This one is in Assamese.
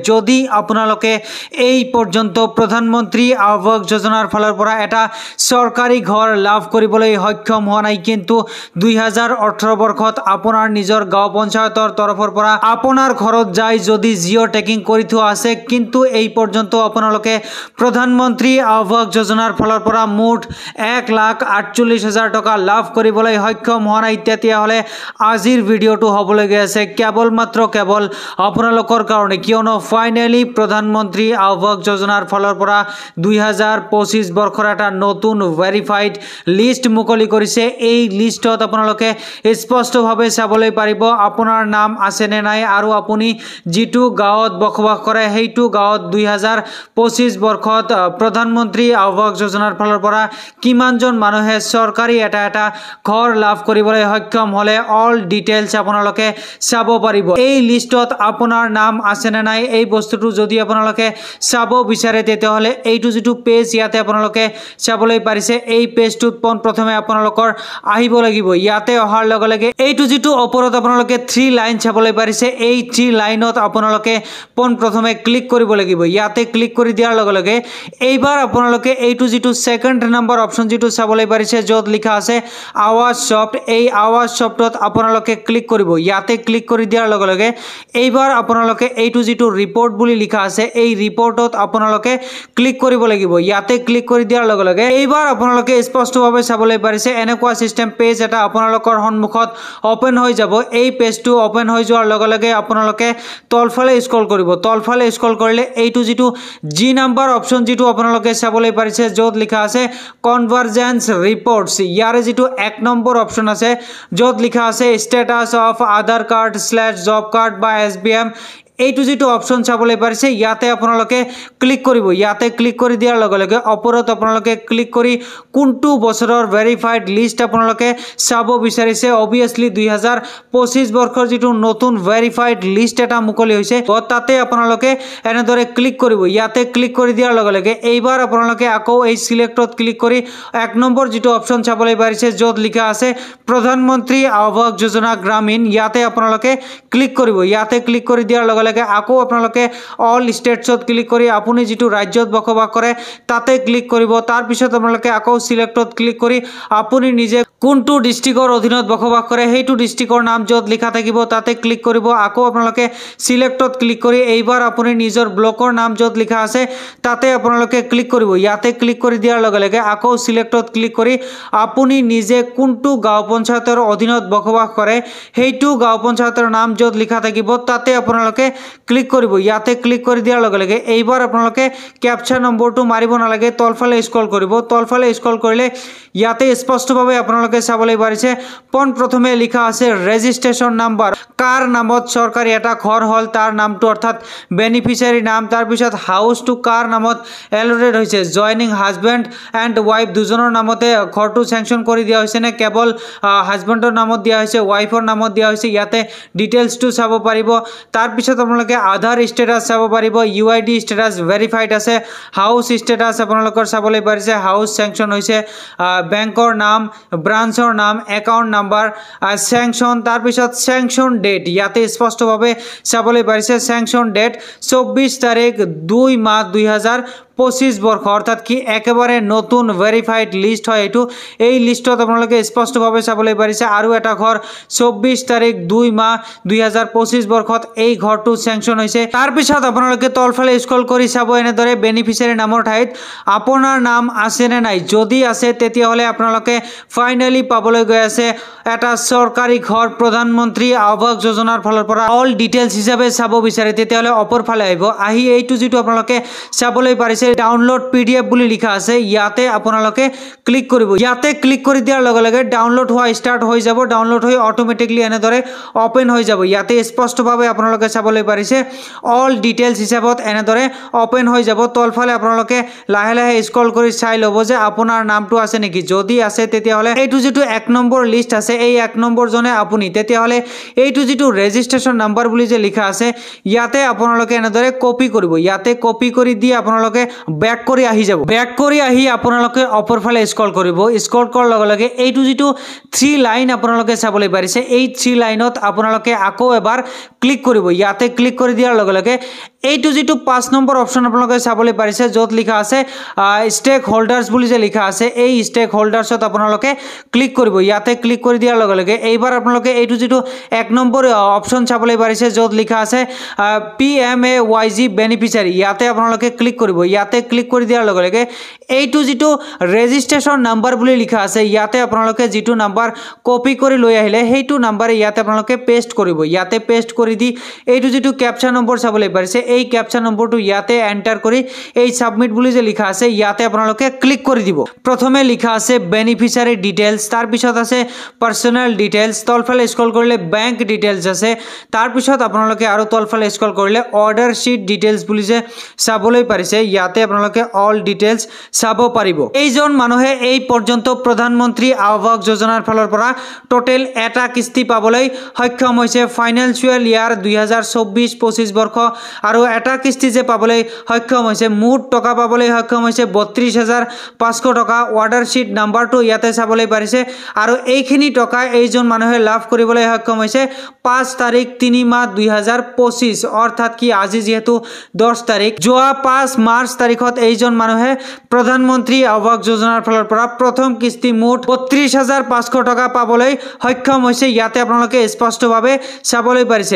যদি আপোনালোকে এই পৰ্যন্ত প্ৰধানমন্ত্ৰী আৱাস যোজনাৰ ফালৰ পৰা এটা চৰকাৰী ঘৰ লাভ কৰিবলৈ সক্ষম হোৱা নাই, কিন্তু 2018 বৰ্ষত আপোনাৰ নিজৰ গাঁও পঞ্চায়তৰ তৰফৰ পৰা আপোনাৰ ঘৰত যাই যদি জিঅ' টেকিং কৰি থোৱা আছে, কিন্তু এই পৰ্যন্ত আপোনালোকে প্ৰধানমন্ত্ৰী আৱাস যোজনাৰ ফালৰ পৰা মুঠ 1,48,000 টকা লাভ কৰিবলৈ সক্ষম হোৱা নাই, তেতিয়াহ'লে আজিৰ ভিডিঅ'টো হ'বলৈ গৈ আছে কেৱল মাত্ৰ কেৱল আপোনালোকৰ কাৰণে। কিয়নো ফাইনেলি প্ৰধানমন্ত্ৰী আৱাস যোজনাৰ ফালৰ পৰা 2025 বৰ্ষৰ এটা নতুন ভেৰিফাইড লিষ্ট মুকলি কৰিছে। এই লিষ্টত আপোনালোকে স্পষ্টভাৱে চাবলৈ পাৰিব আপোনাৰ নাম আছেনে নাই আৰু আপুনি যিটো গাঁৱত বসবাস কৰে সেইটো গাঁৱত 2025 বৰ্ষত প্ৰধানমন্ত্ৰী আৱাস যোজনাৰ ফালৰ পৰা কিমানজন মানুহে চৰকাৰী এটা এটা ঘৰ লাভ কৰিবলৈ সক্ষম হ'লে অল ডিটেইলছ আপোনালোকে চাব পাৰিব। এই লিষ্টত আপোনাৰ নাম আছেনে নাই এই বস্তুটো যদি আপোনালোকে চাব বিচাৰে, তেতিয়াহ'লে এইটো যিটো পেজ ইয়াতে আপোনালোকে চাবলৈ পাৰিছে, এই পেজটোত পোনপ্ৰথমে আপোনালোকৰ আহিব লাগিব। ইয়াতে অহাৰ লগে লগে এইটো যিটো ওপৰত আপোনালোকে 3 লাইন চাবলৈ পাৰিছে, এই 3 লাইনত আপোনালোকে পোনপ্ৰথমে ক্লিক কৰিব লাগিব। ইয়াতে ক্লিক কৰি দিয়াৰ লগে লগে এইবাৰ আপোনালোকে এইটো যিটো ছেকেণ্ড নম্বৰ অপশ্যন যিটো চাবলৈ পাৰিছে, য'ত লিখা আছে আৱাজ ছফ্ট, এই আৱাজ ছফ্টত আপোনালোকে ক্লিক কৰিব। ইয়াতে ক্লিক কৰি দিয়াৰ লগে লগে এইবাৰ আপোনালোকে এইটো যিটো ৰিপৰ্ট বুলি লিখা আছে, এই ৰিপৰ্টত আপোনালোকে ক্লিক কৰিব লাগিব। ইয়াতে ক্লিক কৰি দিয়াৰ লগে লগে এইবাৰ আপোনালোকে স্পষ্টভাৱে চাবলৈ পাৰিছে এনেকুৱা চিষ্টেম পেজ এটা আপোনালোকৰ সন্মুখত অ'পেন হৈ যাব। এই পেজটো অ'পেন হৈ যোৱাৰ লগে লগে আপোনালোকে তলফালে স্ক্ৰল কৰিব। তলফালে স্ক্ৰল কৰিলে এইটো যিটো জি নাম্বাৰ অপশ্যন যিটো আপোনালোকে চাবলৈ পাৰিছে, য'ত লিখা আছে কনভাৰ্জেঞ্চ ৰিপৰ্টছ, ইয়াৰে যিটো 1 নম্বৰ অপশ্যন আছে, য'ত লিখা আছে status of Aadhaar card slash job card বা এছ বি এম, এইটো যিটো অপশ্যন চাবলৈ পাৰিছে ইয়াতে আপোনালোকে ক্লিক কৰিব। ইয়াতে ক্লিক কৰি দিয়াৰ লগে লগে ওপৰত আপোনালোকে ক্লিক কৰি কোনটো বছৰৰ ভেৰিফাইড লিষ্ট আপোনালোকে চাব বিচাৰিছে, অভিয়াছলি 2025 বৰ্ষৰ যিটো নতুন ভেৰিফাইড লিষ্ট এটা মুকলি হৈছে তাতে আপোনালোকে এনেদৰে ক্লিক কৰিব। ইয়াতে ক্লিক কৰি দিয়াৰ লগে লগে এইবাৰ আপোনালোকে আকৌ এই চিলেক্টত ক্লিক কৰি 1 নম্বৰ যিটো অপশ্যন চাবলৈ পাৰিছে, য'ত লিখা আছে প্ৰধানমন্ত্ৰী আৱাস যোজনা গ্ৰামীণ, ইয়াতে আপোনালোকে ক্লিক কৰিব। ইয়াতে ক্লিক কৰি দিয়াৰ লগে লগে আকৌ আপোনালোকে অল ষ্টেটছত ক্লিক কৰি আপুনি যিটো ৰাজ্যত বসবাস কৰে তাতে ক্লিক কৰিব। তাৰপিছত আপোনালোকে আকৌ চিলেক্টত ক্লিক কৰি আপুনি নিজে কোনটো ডিষ্ট্ৰিক্টৰ অধীনত বসবাস কৰে সেইটো ডিষ্ট্ৰিক্টৰ নাম য'ত লিখা থাকিব তাতে ক্লিক কৰিব। আকৌ আপোনালোকে চিলেক্টত ক্লিক কৰি এইবাৰ আপুনি নিজৰ ব্লকৰ নাম য'ত লিখা আছে তাতে আপোনালোকে ক্লিক কৰিব। ইয়াতে ক্লিক কৰি দিয়াৰ লগে লগে আকৌ চিলেক্টত ক্লিক কৰি আপুনি নিজে কোনটো গাঁও পঞ্চায়তৰ অধীনত বসবাস কৰে সেইটো গাঁও পঞ্চায়তৰ নাম য'ত লিখা থাকিব তাতে আপোনালোকে ক্লিক কৰিব। ইয়াতে ক্লিক কৰি দিয়াৰ লগে লগে এইবাৰ আপোনালোকে কেপচা নম্বৰটো মাৰিব নালাগে, তলফালে স্ক্ৰল কৰিব। তলফালে স্ক্ৰল কৰিলে ইয়াতে স্পষ্টভাৱে আপোনালোকে চাবলৈ পাৰিছে পোনপ্ৰথমে লিখা আছে ৰেজিষ্ট্ৰেশ্যন নাম্বাৰ, কাৰ নামত চৰকাৰী এটা ঘৰ হ'ল তাৰ নামটো অৰ্থাৎ বেনিফিচিয়াৰী নাম, তাৰপিছত হাউচটো কাৰ নামত এলটেড হৈছে, জইনিং হাজবেণ্ড এণ্ড ৱাইফ দুজনৰ নামতে ঘৰটো চেংচন কৰি দিয়া হৈছে নে কেৱল হাজবেণ্ডৰ নামত দিয়া হৈছে, ৱাইফৰ নামত দিয়া হৈছে, ইয়াতে ডিটেইলছটো চাব পাৰিব। তাৰপিছত আপোনালোকে আধাৰ ষ্টেটাছ চাব পাৰিব, U I D status verified আছে, হাউচ ষ্টেটাছ আপোনালোকৰ চাবলৈ পাৰিছে, হাউচ চেংচন হৈছে, বেংকৰ নাম, ব্ৰাঞ্চৰ নাম, একাউণ্ট নাম্বাৰ, চেংচন, তাৰপিছত চেংচন ডেট ইয়াতে স্পষ্টভাৱে চাবলৈ পাৰিছে চেংচন ডেট 24 তাৰিখ 2 মাহ 2025 বৰ্ষ, অৰ্থাৎ কি একেবাৰে নতুন ভেৰিফাইড লিষ্ট হয় এইটো। এই লিষ্টত আপোনালোকে স্পষ্টভাৱে চাবলৈ পাৰিছে আৰু এটা ঘৰ 24 তাৰিখ 2 মাহ 2025 বৰ্ষত এই ঘৰটো চেংচন হৈছে। তাৰপিছত আপোনালোকে তলফালে স্ক্ৰল কৰি চাব এনেদৰে বেনিফিচিয়াৰী নামৰ ঠাইত আপোনাৰ নাম আছেনে নাই, যদি আছে তেতিয়াহ'লে আপোনালোকে ফাইনেলি পাবলৈ গৈ আছে এটা চৰকাৰী ঘৰ প্ৰধানমন্ত্ৰী আৱাস যোজনাৰ ফালৰ পৰা। অল ডিটেইলছ হিচাপে চাব বিচাৰে তেতিয়াহ'লে অপৰ ফালে আহিব, আহি এইটো যিটো আপোনালোকে চাবলৈ পাৰিছে ডাউনলোড পি ডি এফ বুলি লিখা আছে ইয়াতে আপোনালোকে ক্লিক কৰিব। ইয়াতে ক্লিক কৰি দিয়াৰ লগে লগে ডাউনলোড হোৱা ষ্টাৰ্ট হৈ যাব, ডাউনলোড হৈ অট'মেটিকলি এনেদৰে অ'পেন হৈ যাব। ইয়াতে স্পষ্টভাৱে আপোনালোকে চাবলৈ পাৰিছে অল ডিটেইলছ হিচাপত এনেদৰে অ'পেন হৈ যাব। তলফালে আপোনালোকে লাহে লাহে স্ক্ৰল কৰি চাই ল'ব যে আপোনাৰ নামটো আছে নেকি, যদি আছে তেতিয়াহ'লে এইটো যিটো 1 নম্বৰ লিষ্ট আছে এই 1 নম্বৰজনে আপুনি, তেতিয়াহ'লে এইটো যিটো ৰেজিষ্ট্ৰেশ্যন নাম্বাৰ বুলি যে লিখা আছে ইয়াতে আপোনালোকে এনেদৰে কপি কৰিব। ইয়াতে কপি কৰি দি আপোনালোকে বেক কৰি আহি যাব। বেক কৰি আহি আপোনালোকে অপৰ ফালে স্ক্ৰল কৰিব। স্ক্ৰল কৰাৰ লগে লগে এইটো যিটো 3 লাইন আপোনালোকে চাবলৈ পাৰিছে, এই 3 লাইনত আপোনালোকে আকৌ এবাৰ ক্লিক কৰিব। ইয়াতে ক্লিক কৰি দিয়াৰ লগে লগে এইটো যিটো 5 নম্বৰ অপশ্যন আপোনালোকে চাবলৈ পাৰিছে, য'ত লিখা আছে ষ্টেক হোল্ডাৰ্ছ বুলি যে লিখা আছে, এই ষ্টেক হোল্ডাৰ্ছত আপোনালোকে ক্লিক কৰিব। ইয়াতে ক্লিক কৰি দিয়াৰ লগে লগে এইবাৰ আপোনালোকে এইটো যিটো 1 নম্বৰ অপশ্যন চাবলৈ পাৰিছে, য'ত লিখা আছে PMAYG beneficiary, ইয়াতে আপোনালোকে ক্লিক কৰিব। ইয়াতে ক্লিক কৰি দিয়াৰ লগে লগে এইটো যিটো ৰেজিষ্ট্ৰেশ্যন নাম্বাৰ বুলি লিখা আছে, ইয়াতে আপোনালোকে যিটো নাম্বাৰ কপি কৰি লৈ আহিলে সেইটো নাম্বাৰে ইয়াতে আপোনালোকে পেষ্ট কৰিব। ইয়াতে পেষ্ট কৰি দি এইটো যিটো কেপচা নম্বৰ চাবলৈ পাৰিছে, এই কেপচা নম্বৰটো ইয়াতে এণ্টাৰ কৰি এই ছাবমিট বুলি যে লিখা আছে ইয়াতে আপোনালোকে ক্লিক কৰি দিব। প্ৰথমে লিখা আছে বেনিফিচিয়াৰী ডিটেইলছ, তাৰপিছত আছে পাৰ্চনেল ডিটেইলছ, তলফালে স্ক্ৰল কৰিলে বেংক ডিটেইলছ আছে, তাৰপিছত আপোনালোকে আৰু তলফালে স্ক্ৰল কৰিলে অৰ্ডাৰ শ্বীট ডিটেইলছ বুলি যে চাবলৈ পাৰিছে, ইয়াতে আপোনালোকে অল ডিটেইলছ চাব পাৰিব। এইজন মানুহে এই পৰ্যন্ত প্ৰধানমন্ত্ৰী আৱাস যোজনাৰ ফালৰ পৰা টোটেল এটা কিস্তি পাবলৈ সক্ষম হৈছে ফাইনেন্সিয়েল ইয়াৰ 2024-25 বৰ্ষ, আৰু এটা কিস্তি যে পাবলৈ সক্ষম হৈছে মুঠ টকা পাবলৈ সক্ষম হৈছে 32,500 টকা। অৰ্ডাৰ শ্বীট নাম্বাৰটো ইয়াতে চাবলৈ পাৰিছে, আৰু এইখিনি টকা এইজন মানুহে লাভ কৰিবলৈ সক্ষম হৈছে 5 তাৰিখ 3 মাহ 2025, অৰ্থাৎ কি আজি যিহেতু 10 তাৰিখ, যোৱা 5 মাৰ্চ তাৰিখত এইজন মানুহে প্ৰধানমন্ত্ৰী আৱাস যোজনাৰ ফালৰ পৰা প্ৰথম কিস্তি মুঠ 32,500 টকা পাবলৈ সক্ষম হৈছে। ইয়াতে আপোনালোকে স্পষ্টভাৱে চাবলৈ পাৰিছে।